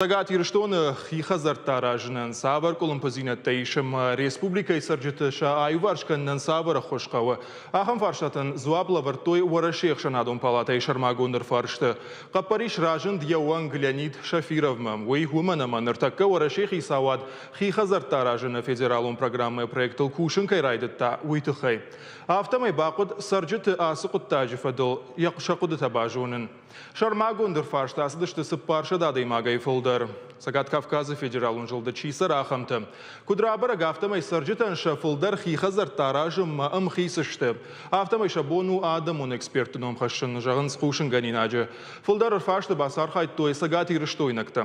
Цӕгат Ирыстоны хи хӕдзӕрттӕ аразынӕн цавӕр къуылымпыдзинӕдтӕ ис ӕмӕ республикӕйы цӕрджыты сӕ аиуварс кӕнынӕн цавӕр ӕххуыс хъӕуы, ахӕм фарстатӕн дзуапп лӕвӕрдтой Уӕрӕсейы ӕхсӕнадон палатӕйы сӕрмагонд ӕрфарсты. Хъӕппӕрис разынд йӕ уӕнг Леонид Шафировмӕ. Уый уымӕн ӕмӕ ныртӕккӕ Уӕрӕсейы хицауад хи хӕдзӕрттӕ аразыны федералон программӕйы проектыл кусын кӕй райдыдта, уый тыххӕй. Афтӕмӕй бахъуыд цӕрджыты ацы хъуыддаджы фӕдыл сӕ хъуыдытӕ базонын. Сӕрмагонд ӕрфарст ацыдысты 400 адӕймагӕй фылдӕр. Цӕгат Кавказы федералон зылды чи цӕры, ахӕмтӕ. Куыд рабӕрӕг, афтӕмӕй цӕрджытӕн сӕ фылдӕр хи хӕдзӕрттӕ аразынмӕ ӕмхиц сты. Афтӕмӕй сӕ бон у адӕмон экспертты ном хӕссын, зӕгъынц хъусынгӕнинаджы. Фылдӕр ӕрфарсты бацархайдтой цӕгатирыстойнӕгтӕ.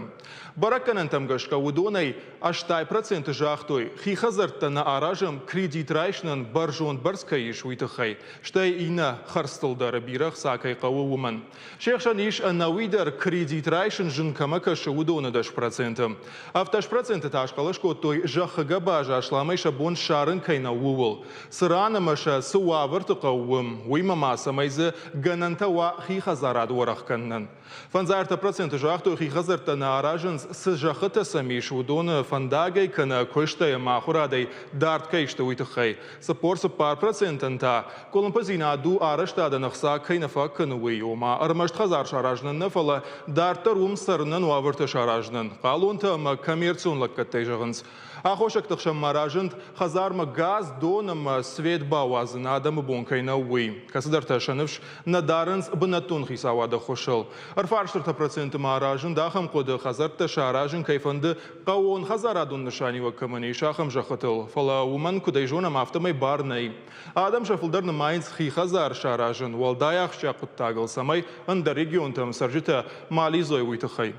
Бӕрӕггӕнӕнтӕм гӕсгӕ уыдонӕй 80% загътой, хи хӕдзӕрттӕ нӕ аразӕм, кредит райсынӕн бӕрзонд бӕрц кӕй ис, уый тыххӕй. Стӕй иннӕ хӕрдзтыл дӕр бирӕ хца кӕй хъӕуы, уымӕн. Се хсӕн ис ӕнӕуи дӕр кредит райсын зын кӕмӕ кӕсы, уыдоны 10%. 17% та схъӕлӕс кодтой зӕххы гӕбаз асламӕй сӕ бон ссарын кӕй нӕу, ууыл. Цы ран ӕмӕ сӕ цы уавӕрты хъӕуы, уым. Уыимӕ ма цӕмӕй дзы гӕнӕнтӕ уа хи хӕдзарад уӕрӕх кӕнынӕн. 53% загътой, хи хӕдзӕрттӕ нӕ аразынц, цы зӕххытӕ сӕм ис, уыдоны фӕндагӕй кӕнӕ куыстӕй ӕмӕ ахуырадӕй дард кӕй сты, уый тыххӕй. 44%-ӕн та къуылымпыдзинад у арӕзтадӕн ӕхца кӕй нӕ фаг кӕны, уый, ома ӕрмӕст хӕдзар саразынӕн нӕ, фӕлӕ дарддӕр уым цӕрынӕн уавӕртӕ саразынӕн. Хъалонтӕ ӕмӕ коммерцион лӕггӕдтӕй зӕгъынц. Аххосӕгты хсӕн ма разынд, хӕдзармӕ газ, дон ӕмӕ свет бауадзын адӕмы бон кӕй нӕу, уый. Кӕцыдӕртӕ сӕ ныфс нӕ дарынц бынӕттон хицауады ӕххуысыл. Ӕрфарстыты проценты ма разынд ахӕм хъуыды, хӕдзӕрттӕ саразын кӕй фӕнды, хъӕууон хӕдзарадон нысаниуӕг кӕмӕн ис, ахӕм зӕххытыл. Фӕлӕ уымӕн, куыд ӕй зонӕм, афтӕмӕй бар нӕй. Адӕм сӕ фылдӕр нымайынц хи хӕдзар саразын уӕлдай ахсджиаг хъуыддагыл, цӕмӕй ӕндӕр регионтӕм цӕрджытӕ ма лидзой, уый тыххӕй.